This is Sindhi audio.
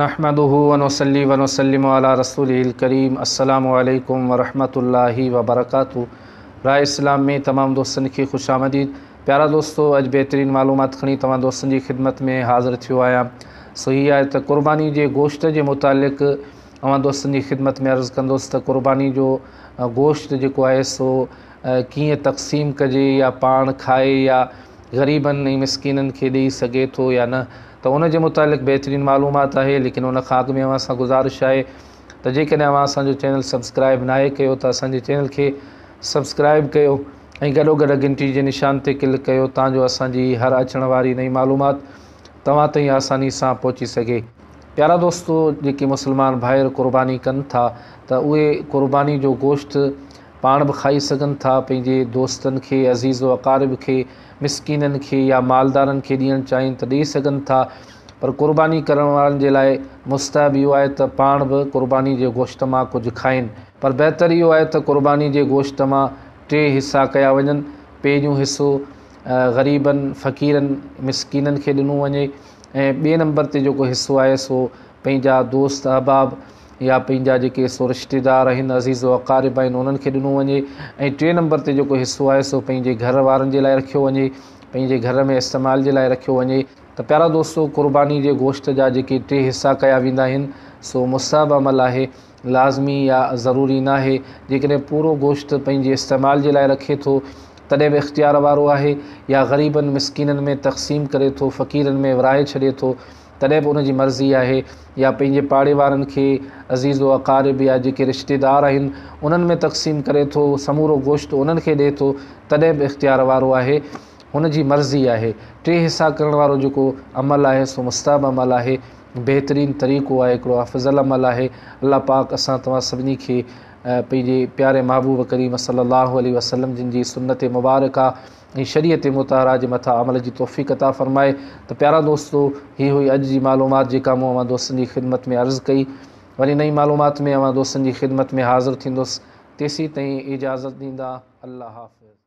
نحمده ونصلي ونسلم علي رسوله الڪريم السلام عليڪم ورحمة الله وبرڪاته راء اسلام ۾ تمام دوستن کي خوش آمديد پيارا دوستو اڄ بهترين معلومات کڻي توهان دوستن جي خدمت ۾ حاضر ٿيو آهيان سو هي آهي ته قرباني جي گوشت جي متعلق اوهان دوستن جي خدمت ۾ عرض ڪندس ته قرباني جو گوشت جيڪو آهي سو ڪيئن تقسيم ڪجي يا پاڻ کائي يا غريبن ۽ مسڪينن کي ڏئي سگهي ٿو يا نه ته ان جي متعلق بهترين معلومات آهي ليڪن ان کان اڳ ۾ اوهان سان گذارش آهي ته جيڪڏهن اوهان اسان جو چينل سبسڪرائب ناهي ڪيو ته اسان جي چينل کي سبسڪرائب ڪيو ۽ گڏوگڏ گهنٽي جي نشان تي ڪلڪ ڪيو تان جو اسان جي هر اچڻ واري نئين معلومات توهان تائين آساني سان پهچي سگهي. پيارا دوستو جيڪي مسلمان ڀائر قرباني ڪن ٿا ته اهي قرباني جو گوشت پاڻ به کائي سگهن ٿا، پنهنجي دوستن کي، عزيز و اقارب کي، مسڪينن کي يا مالدارن کي ڏيڻ چاهين ته ڏئي سگهن ٿا پر قرباني ڪرڻ وارن جي لاء مستحب اهو آهي ته پاڻ به قرباني جي گوشت مان ڪجهه کائين. پر بهتر اهو آهي ته قرباني جي گوشت مان ٽي حصا ڪيا وڃن، پهريون حصو غريبن، فقيرن، مسڪينن کي ڏنو وڃي ۽ ٻئي نمبر تي جيڪو حصو آهي سو پنهنجا دوست احباب يا پنهنجا جيڪي سو رشتيدار آهن، عزيز و اقارب آهن انهن کي ڏنو وڃي ۽ ٽئين نمبر تي جيڪو حصو آهي سو پنهنجي گهر وارن جي لاء رکيو وڃي، پنهنجي گهر ۾ استعمال جي لاء رکيو وڃي. ته پيارا دوستو قرباني جي گوشت جا جيڪي ٽي حصا ڪيا ويندا آهن سو مستحب عمل آهي، لازمي يا ضروري ناهي، جيڪڏهن پورو گوشت پنهنجي استعمال جي لاء رکي ٿو تڏهن به اختيار وارو آهي يا غريبن مسڪينن ۾ تقسيم ڪري ٿو، فقيرن ۾ ورهائي ڇڏي ٿو تڏهن به ان جي مرضي آهي يا پنهنجي پاڙي وارن کي، عزيز و اقارب يا جيڪي رشتيدار آهن انهن ۾ تقسيم ڪري ٿو، سمورو گوشت انهن کي ڏئي ٿو تڏهن به اختيار وارو آهي، هن جي مرضي آهي. ٽي حصا ڪرڻ وارو جيڪو عمل آهي سو مستحب عمل آهي، بهترين طريقو آهي، هڪڙو افضل عمل آهي. الله پاڪ اسان توهان سڀني کي پنهنجي پياري محبوب ڪريم صلي الله عليه وسلم جن جي سنت مبارڪه ۽ شريعت مطهره جي مٿان عمل جي توفيق عطا فرمائي ته پيارا دوستو هي هئي اڄ جي معلومات جيڪا مون اوهان دوستن جي خدمت ۾ عرض ڪئي وري نئين معلومات ۾ اوهان دوستن جي خدمت ۾ حاضر ٿيندس تيسين تائين اجازت ڏيندا الله حافظ.